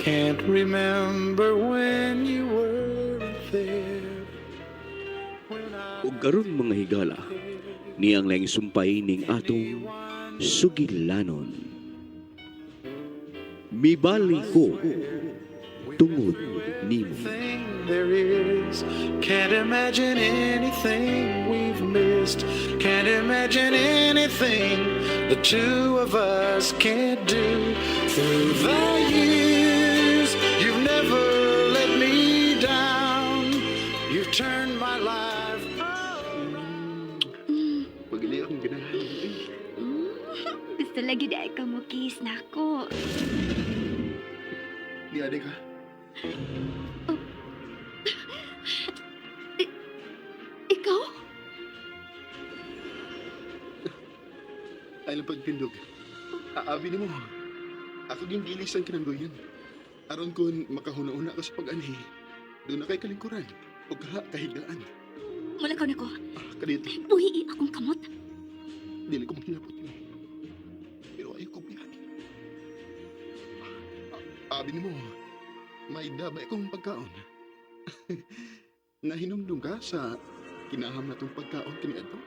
can't remember when you were there. When I Ug karon mga higala, niyang laing sumpay ning atong sugilanon. Mibali ko tungod nimo. thing there is, can't imagine anything we've missed. Can't imagine anything the two of us can't do. Through the years, you've never let me down. You've turned my life around. Pagili akong ganahan. Gusto lagi dahil ka mo kiss na ako. Di adik ha? Ikaw? Ay lang pagpindog. Aabi ni mo. Ako yung gilisan kinanggoyan. Aron ko makahuna-una ko sa pag-anhi. Doon na kay kalingkuran. O kahigaan. Mula ka na ko. Kadito. Buhi akong kamot. Dili ko maghilapot mo. Pero ayaw ko biyan. Abi ni mo. May dabay kong pagkaon. Nahinumdum ka sa kinaham na tong pagkaon kiniadto.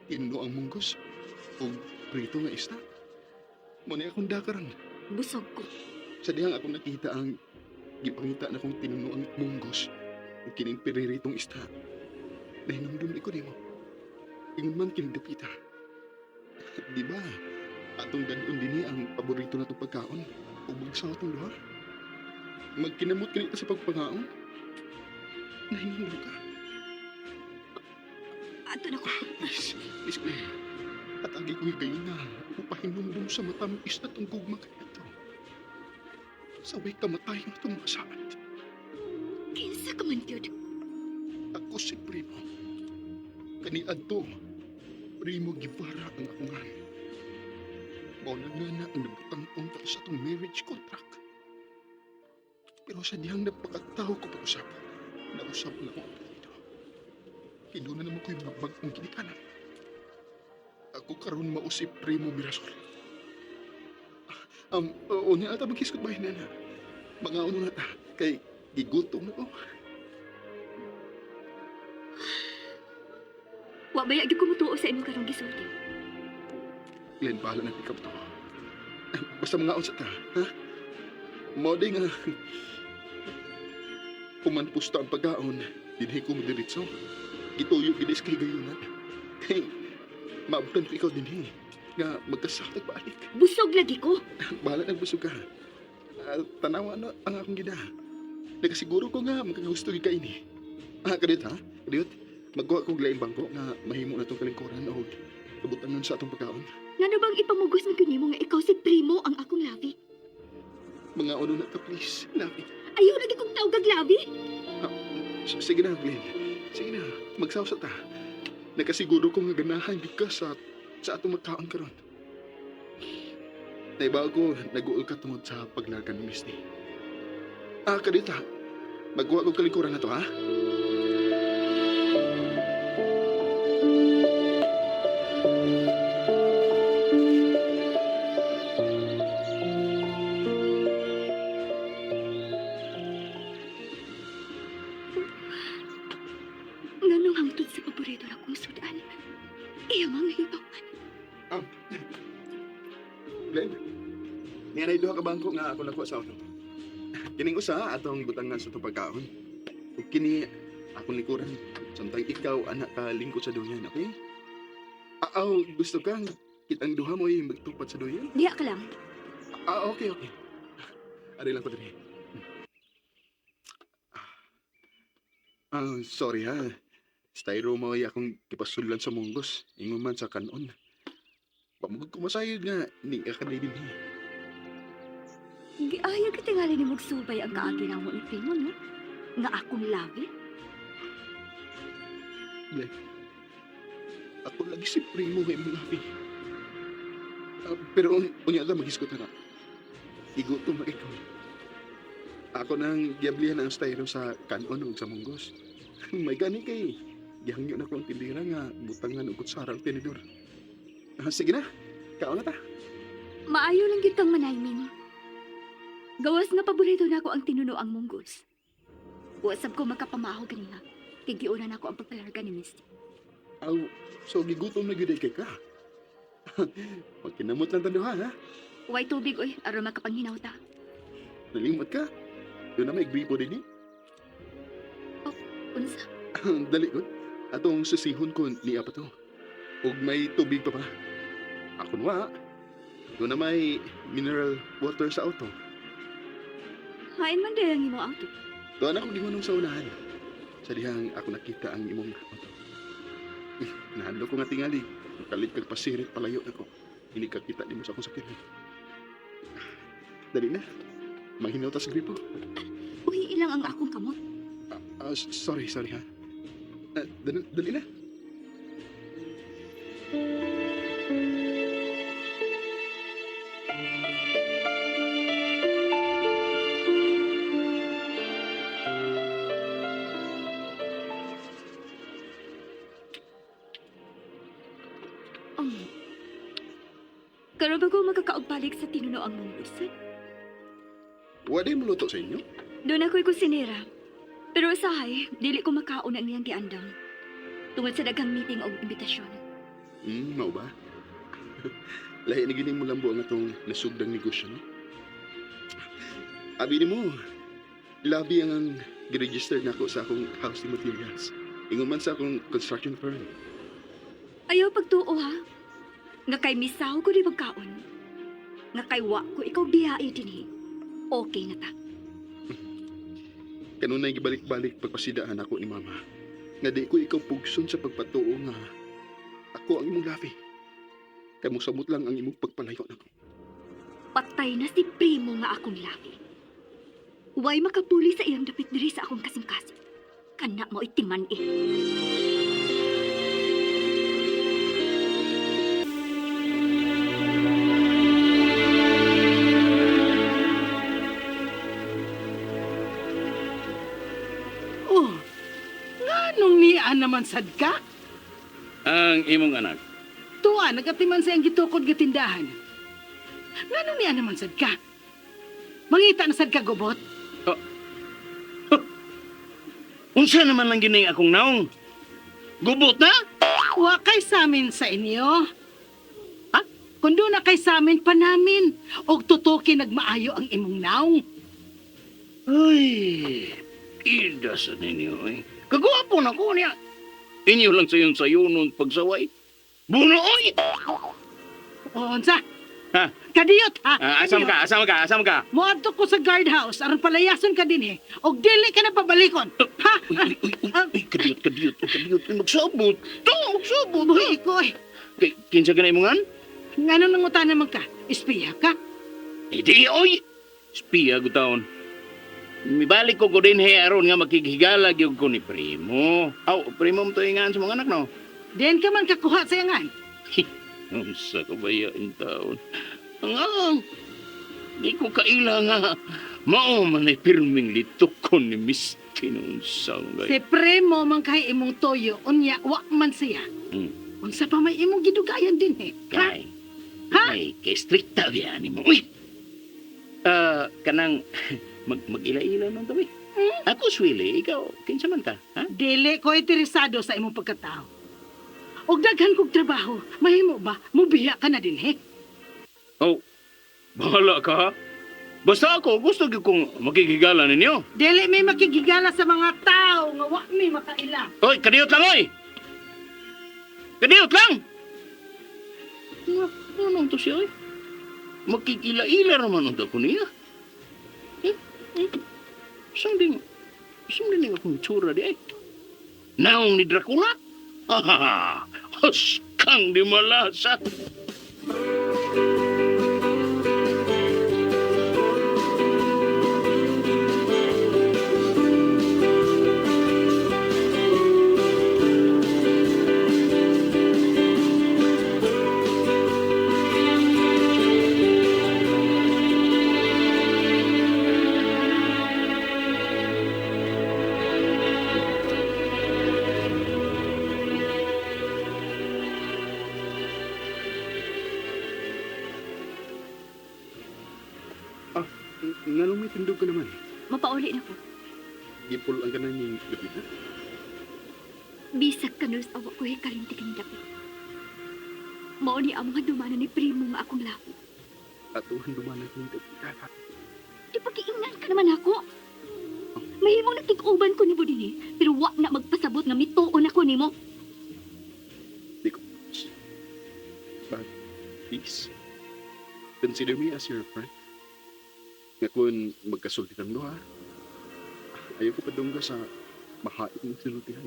Indo ang munggos o prito nga isda. Muna akong dakaran. Busog ko. Sa dihang akong nakita ang gipangita na kong tinuno ang munggos o kining piriritong isda. Nahinumdum ko nimo. Ingon man kinidapita. Di ba? Atong danon din ang paborito na itong pagkaon. O bagsaw itong luha. Magkinamot ka nito sa pagpangaon. Nahinumdum ka. Ato na ko. Please, Glenn. At agi ko'y kayo na upahinumdum sa matamis na itong gugma kaya ito. Saway kamatayan itong masaat. Kinsa ka man yun. Ako si Primo. Kaniadto, Primo Guevara ang akungan. Maunag nga na ang nabutang punta sa itong marriage contract. Pero sa diyang napakatao ko pag-usap, nausap na ako ang dito. Hiduna naman ko'y mabag kong ginikanan. Ako karon mausip Primo Mirasol. O niya ata magkiskot bahay na na. Mga ano na ta, kay gigutom na ko. Wa ba yagi ko mutuo sa imong karong gisulti. Glenn, bahala na pick up to. Basta mga unsa ta, ha? Modi nga. Pumanpusta ang pagkaon, dinhi ko madiritso. Gituyo ginis kay gayunan. Kay, maabutan ko ikaw dinhi. Nga magkasakit balik. Busog lagi ko. Bahala nagbusog ka. Tanawa na ang akong gina. Nagasiguro ko nga magkagusto ka ini. Kadiyot ha? Kadiyot, magkuha kong laing bangko nga mahimo na itong kalingkuran o kabutan nun sa atong pagkaon. Nga na bang ipamugos ng kunimo nga ikaw si Primo ang akong labi? Mga ano na to, please. Labi. Ayaw lagi kong tawag labi. Sige na, Glenn. Sige na, magsawsa ta. Nakasiguro ko nga ganahan ka sa atong magkaon karon. Naibaw ko, nag-uol ka tungod sa paglarga ni Misty. Kadita, magkuha ko kalingkuran na to, ha? Nganong hangtod sa paborito na kong sudan. Iya mga hibawan. Glenn, niya na iduha ka bangko nga ako nakuha sa auto. Kining usa atong butangan sa itong pagkaon. Ug kini akong likuran. Samtang ikaw anak ka lingkod sa duyan, okay? Gusto ka kitang duha mo ay magtupad sa duyan? Diya ka lang. Okay. Ari lang ko diri. Sorry ha. Styro mo ay akong kipasulan sa munggos. Ingon man sa kanon. Pamugod ko masayod nga, ni ka na din eh. Giayaw kita nga rin magsubay ang kaagi na mo ni Primo, no? Nga akong labi. Glenn, ako lagi si Primo nga imong labi. Pero unya ka mag-iskot na. Igutom na ikaw. Ako nang giablihan ang styro sa kanon o sa munggos. May gani kay gihangyo na ko ang tindira nga butangan og kutsara ang tinidor. Sige na, kaon na ta. Maayo lang kitang manaymin. Gawas nga paborito na ako ang tinunoang munggos. Wasab ko makapamaho kanina. Kay giuna na ako ang pagpalarga ni Misty. Aw, so gigutom na gid kay ka. Magkinamot lang tanduhan, ha? Way tubig, oy, aron makapanghinaw ta. Nalimot ka. Doon na may gripo din, Unsa? Dali ko. Atong susihon ko ni apa to. Ug may tubig pa. Ako wa. Doon na may mineral water sa auto. Hain man day ang imo auto. Doon ako gingunong sa unahan. Sa dihang ako nakita ang imong auto. Nahadlo ko nga tingali. Kalit kag pasirit palayo ako. Hindi ka kita nimo sa akong sakit. Dali na. Mahinaw ta sa gripo. Uy, ilang ang akong kamot. Sorry ha. Dali na. Karon ba ko magkakaogbalik sa tinunoang munggos? Wala mo luto sa inyo? Doon ako'y kusinera. Pero usahay, dili ko makaon ang niyang giandam. Tungod sa daghang meeting o imbitasyon. Mao ba? Lahi na gining mo lambo ang atong nasugdang negosyo, no? Abi ni mo, labi ang giregister na ako sa akong housing materials. Ingon man sa akong construction firm. Ayaw pagtuo ha. Nga kay misaw ko di magkaon. Nga kay wa ko ikaw biyai dinhi. Okay na ta. Kanunay gibalik-balik pagpasidaan ako ni mama. Nga di ko ikaw pugson sa pagpatuo nga ako ang imong labi. Kay mo samot lang ang imong pagpalayo nako. Patay na si Primo nga akong labi. Way makapuli sa iyang dapit diri sa akong kasing-kasing. Kana mo itiman Oh, nganong niyaan naman sad ka? Ang imong anak. Tuwa, nagatiman sa iyang gitukod gatindahan. Nganong niyaan naman sad ka? Mangita na sad ka, gubot? Unsa naman lang gining akong naong? Gubot na? Wa kay sa amin sa inyo. Ha? Kundo na kay sa amin pa namin. Og tutuki nagmaayo ang imong naong. Ay, ida sa ninyo eh. Kagwapo na ko niya. Inyo lang sayon nun pagsaway. Bunoy! O, unsa? Ha? Kadiyot, ha? Asam ka. Muadto ko sa guardhouse aron palayason ka din, he. Og dili ka na pabalikon. Ha? Uy, kadiyot. Magsabot. Magsabot. Buhi ko, eh. Kinsa ka na imongan? Ngano nangutan naman ka? Espiya ka? Hindi, oy! Spiya ko taon. Mibalik ko din he aron nga makikigala gyud ko ni Primo. Aw, Primo mo to ingan sa mga anak, no? Den ka man kakuha sa yangan. Unsa ka ba yan taon? Ang di ko kaila nga. Mao man ay pirming litukon ni Miss Kinunsang. Si Premo man kay imong toyo, unya wa man siya. Unsa pa may imong gidugayan din, he. Ha? Kay. Ha? Ay, kay strikta biya ni mo. Uy! Kanang mag-ila-ila nung tabi. Ako swili, ikaw, kinsa man ka, ha? Dili ko interesado sa imong pagkatao. Og daghan kog trabaho, mahimo ba? Mubiya ka na din, he. Oh, bahala ka, ha? Basta ako, gusto kong makikigala ninyo. Dili may makigigala sa mga tao nga wa may makaila. Oy, kadiyot lang, oy! Kadiyot lang! Ano to siya, oy? Makikila-ila naman ang ako niya. Saan din akong tsura di, eh? Naong ni Dracula? Haskang di malasa. Nganong may tindog ka naman? Mapauli na ko. Gimpul ang ganan ni David ha? Bisag ka nos awa ko hikalinti kang dapit. Mao ni ang mga dumana ni primo nga akong lapo. Atuhan dumanan ni David ha? Di pag-iingnan ka naman ako. Mahimong natig-uban ko ni mo din pero wa na magpasabot nga mituon ako nimo. Di ko. But, please, consider me as your friend. Nga kung magkasulti ng luha, ayaw ko padungga sa mahait ng sinultihan.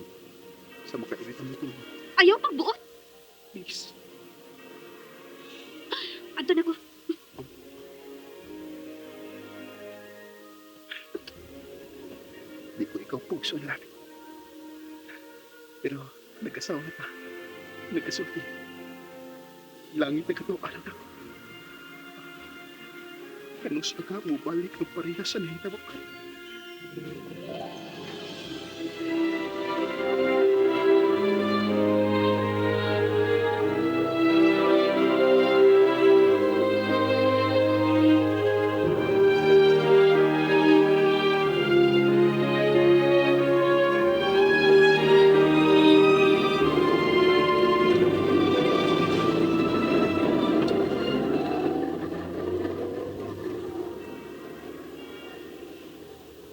Sa makairitan mo ito. Ayaw pagbuot. Please. Adto na ko. Di ko ikaw pugso ang labi. Pero, nag-asawa na pa. Nagkasulti. Langit na katualan ako. Kanus na ka mo balik ng pareha sa nahitabo ka.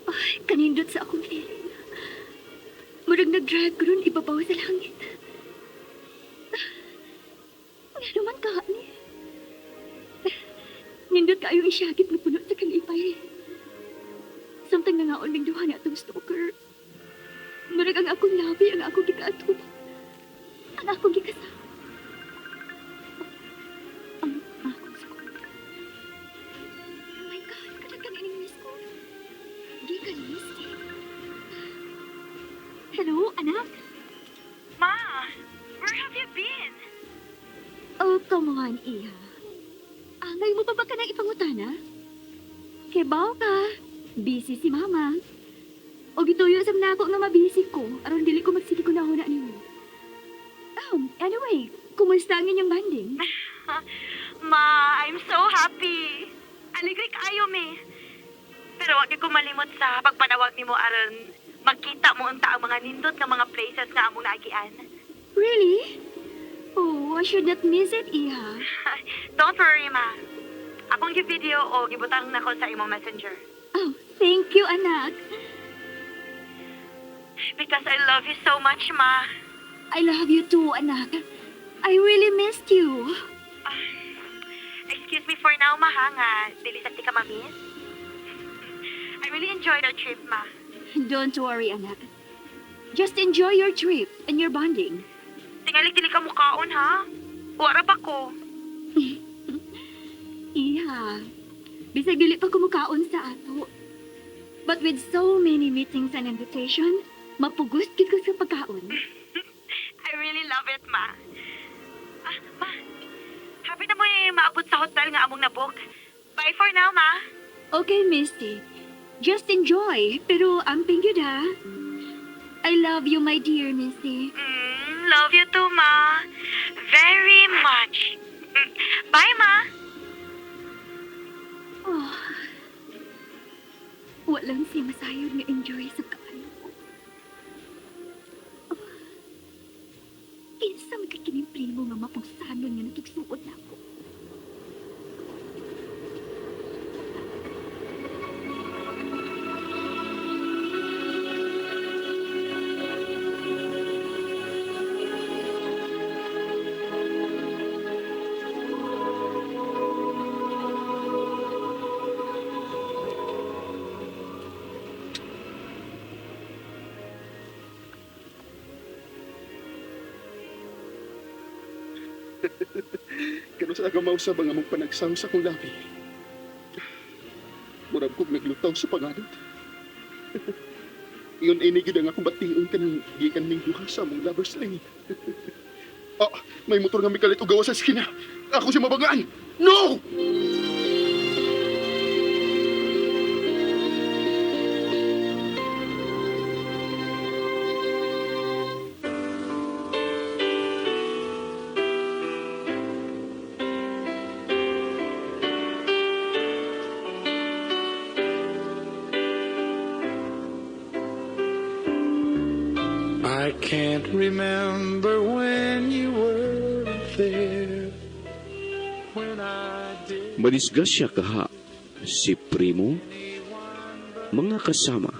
Ay, kanindot sa akong feeling. Murag nag-drive ko ron ibabaw sa langit. Nga naman ka ni. Nindot kayo isyagit na puno sa kalipay. Samtang nangaon ng duha na atong stalker. Murag ang akong labi, ang akong gikaatod. Ang akong gikasama. Ang akong sakot. Oh my God, kadagan ining miss ko. Di ka listed. Hello, anak? Ma, where have you been? Oh, come on, Iha. Angay mo pa ba ka nang ipangutana? Kebaw ka. Busy si Mama. O gituyo sa nako nga mabisi ko, aron dili ko magsige ko na huna nimo. Anyway, kumusta ang inyong banding? Ma, I'm so happy. Aligre kayo, me. Pero wag ko malimot sa pagpanawag nimo aron magkita mo unta ang mga nindot nga mga places nga among naagian. Really? Oh, I should not miss it, Iha. Don't worry, ma. Akong gi-video o gibutang na ko sa imong messenger. Oh, thank you, anak. Because I love you so much, ma. I love you too, anak. I really missed you. Excuse me for now, ma, ha, nga dili sa ti ka ma-miss. I really enjoyed our trip, ma. Don't worry, anak. Just enjoy your trip and your bonding. Tingali dili ka mukaon, ha? Wara pa ko. Iha, bisag dili pa kumukaon sa ato. But with so many meetings and invitation, mapugos gid ko sa pagkaon. I really love it, ma. Ma, happy na mo maabot sa hotel nga among nabook. Bye for now, ma. Okay, Misty. Just enjoy, pero amping yun ha. I love you, my dear Misty. Love you too, ma. Very much. Bye, ma. Oh. Walang si masayod nga enjoy sa kaayo ko. Oh. Kinsa magkakining primo nga mapugsanon nga natugsuot na ako. Kano sa agamausab ang among panagsaw sa kong labi. Murag kong naglutaw sa panganod. Iyon inigid ang akong bation ka ng gikan ning duha sa among lovers lane. May motor nga mikalit o gawa sa skina. Ako siya mabangaan. No! can't remember when you were there. When I did. Manisgasya kaha si Primo, mga kasama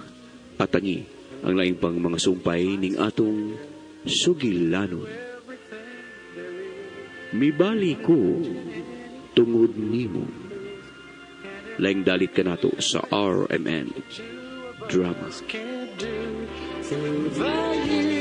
at ani ang laing pang mga sumpay ning atong sugilanon. Mibali ko tungod nimo. Laing dalit ka nato sa RMN Drama. Can't do through the years.